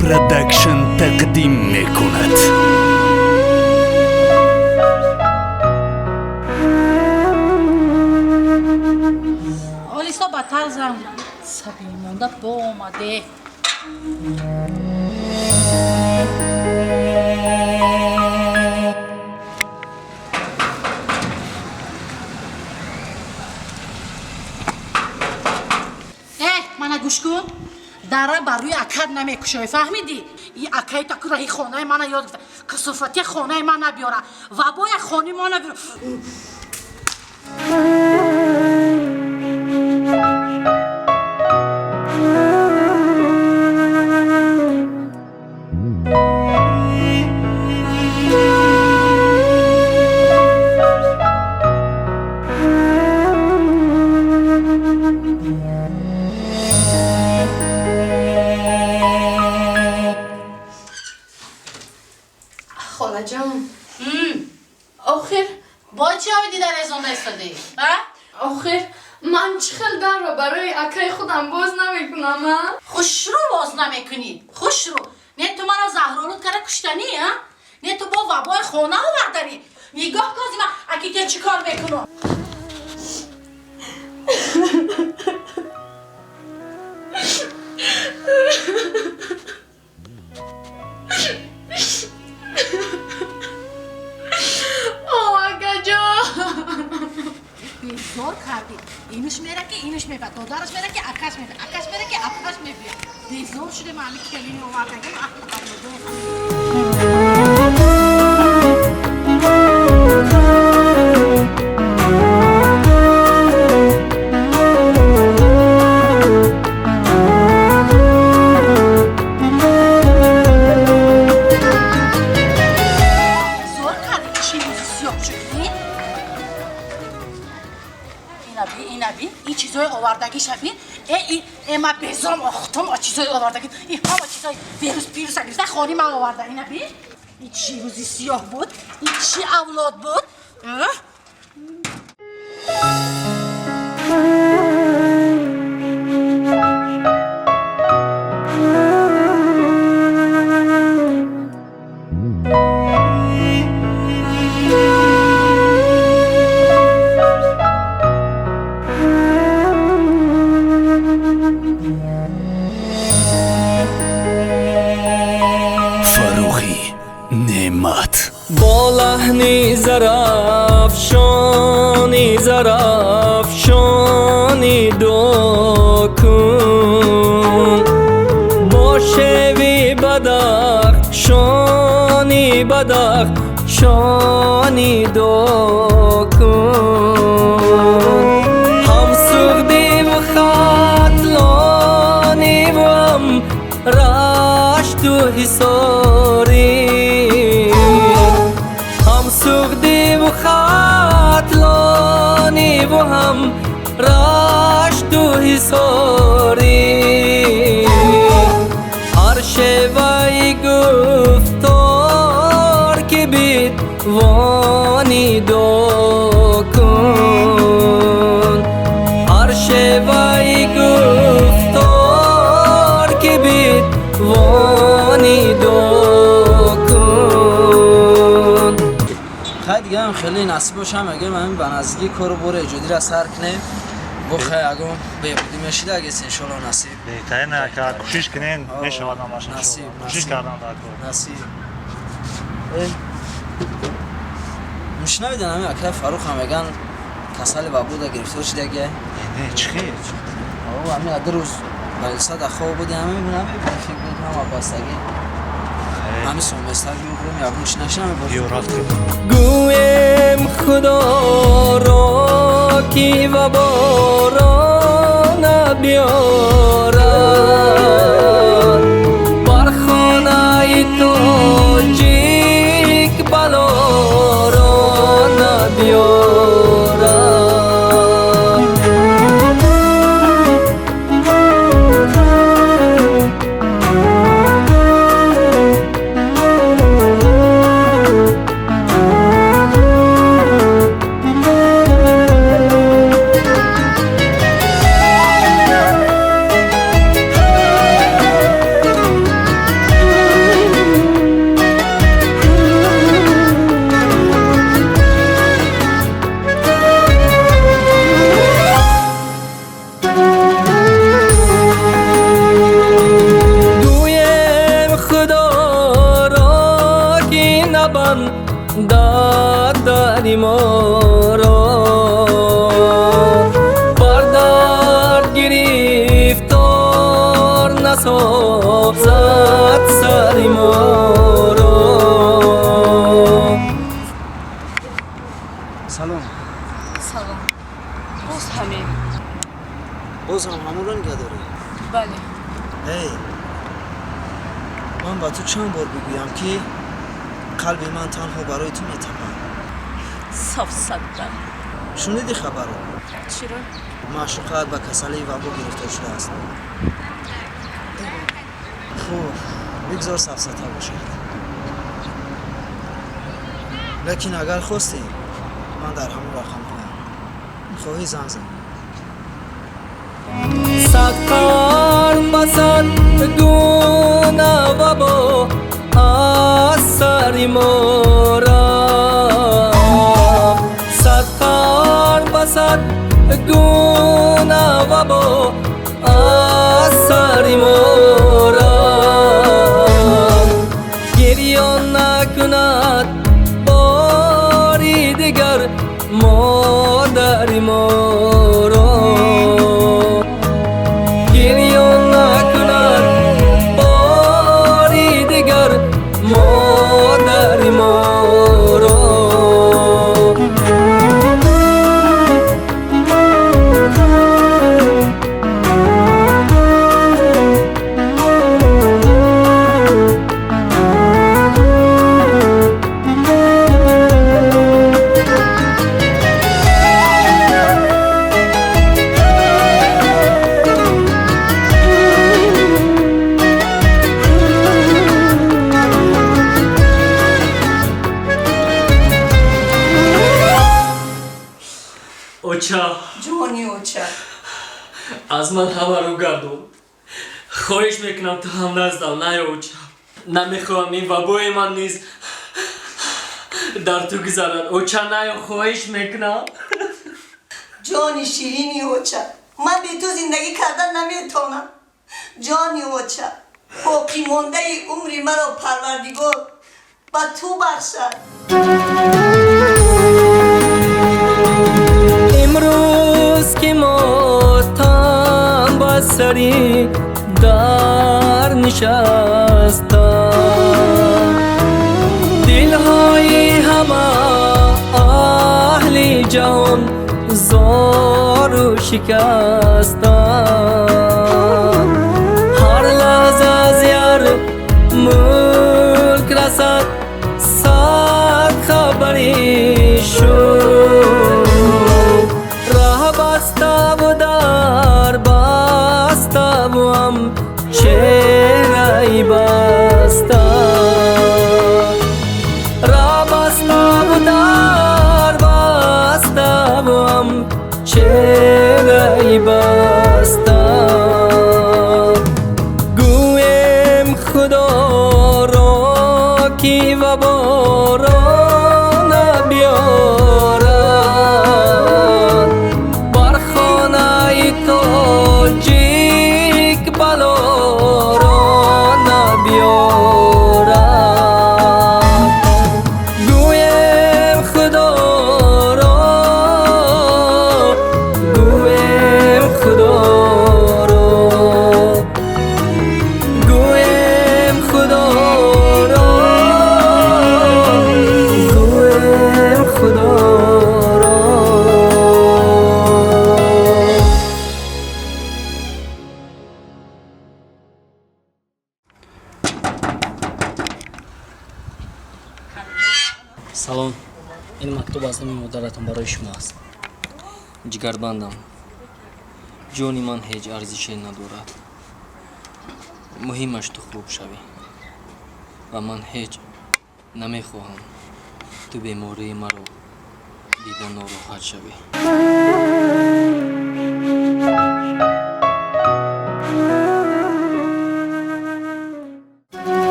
Продакшн тақдим мекунад. Олисо ба тарзам сабӣ монда боомаде. Э, мана гӯш кун, дара бар рӯи акат намекушоӣ, фаҳмидӣ? И акаи таку раҳи хонаи мана ёд гирифта, касофати хонаи ман набиёра, вабоя хони мо набиёра. Холаҷон, охир Бо чӣ оиди дар резонда истодаӣ, а? Охир ман чӣ хел дарро барои акаи худам боз намекунам, а? Хушрӯ боз намекунӣ, хушрӯ. Не, ту маро заҳролуд карда куштанӣ, а? Не, ту бо вабои хона оварданӣ. Нигоҳ кун, ман аки те чӣ кор мекунам. О, акаҷон! Безор кардӣ. Инаш мера ки инаш мебиёд, додараш мера ки акаш мебиёд, акаш мера ки апаш мебиёд. Безор шуда ман ҳами келини овардагим, аҳли авлодо. Зор кардӣ, чӣ рӯзи сиёҳ шуд ин? Инаби, инаби, ин чизои овардагиша бин. Э, и, э, ман безорам, охтум, о чизои овардаги. Ин ҳама чизои вирус пируса гирифта хони ман оварда. Инаби, ин чӣ рӯзи сиёҳ буд? Ин чӣ авлод буд? Э? Фаррухӣ Неъмат. Бо лаҳни зарафшони зарафшони докун, бо шеви бадахшони бадахшони докун, ҳам суғдиву хатлониву ҳам рашту ҳисорӣ, ҳам суғдиву хатлониву ҳам рашту ҳисорӣ, ҳар шеваи гуфтор ки битвонӣ докун, ҳар шеваи гуфтор ки битвонӣ докун. Хай, дига ҳам хеле насиб бошам, агар ҳамин ба наздикӣ кору бори эҷодиро сар кунем, бо хай ягон беҳбудӣ мешида, агес иншоалло насиб. Беҳтарин, ака, кӯшиш кунем, мешавад ҳамаш. Насиб. Кӯшиш Насиб. кардан дар кор. Насиб. Мешунавидан, ҳамин акай Фаррух ҳам меган касали вабода гирифтор шидагия. Не, чӣ хел? Ҳамин ду рӯз балисада хоб буди, ҳамин фикр мекунам, бастагӣ ҳамин соместар биёбурем, ягон чи нашинам. Биё, рафтем. Гӯем худоро ки ваборо набиёрад, бар хонаи тоҷик балоро набиёрад. Бандад дари моро, бар дард гирифтор насозад сари моро. Салом. Салом. Боз ҳамин. Боз ҳам ҳамонро нигоҳ дорӣ? Бале. Эй, ман ба ту чанд бор бигӯям, ки қалби ман танҳо барои ту метапад. Сафсата. Шуниди хабарро? Чиро? Маъшуқаат ба касалии вабо гирифтор шудааст. Хуб, бигзор сафсата бошад. Лекин агар хостӣ, ман дар ҳамон рақамҳоям. Хоҳӣ, занг зан. Сад қарн ба сад гуна вабо аз сари мо рафт. Сад қарн ба сад гуна вабо аз сари мо рафт. Гирён накунад бори дигар модари моро. Гирён накунад бори дигар модари моро. Оча. Ҷони оча. Аз ман ҳама рӯ гардон. Хоҳиш мекунам, ту ҳам наздам наё, оча. Намехоҳам ин вабои ман низ дар ту гузарад. Оча, наё, хоҳиш мекунам. Ҷони ширини оча, ман бе ту зиндагӣ кардан наметавонам. Ҷони оча, боқимондаи умри маро Парвардигор ба ту бахшад. Имрӯз ки мотам ба сари дар нишаста, дилҳои ҳама аҳли ҷаҳон зору шикаста. Ҳар лаҳза аз яр мулк расад сад хабари шуд. Раҳ баставу дар баставу ҳам чеҳраи баста. Раҳ баставу дар баставу ҳам чеҳраи баста. Гӯем Худоро, ки ваборо набиёрад бар хонаи тоҷик, балоро набиёрад. Гӯем Худоро, гӯем Худоро, гӯем Худоро, гӯем Худоро. Салом. Ин мактуб аз номи модаратон барои шумо аст. Ҷигарбандам, ҷони ман ҳеҷ арзише надорад. Муҳимаш ту хуб шавӣ ва ман ҳеҷ намехоҳам ту бемории маро дида нороҳат шавӣ.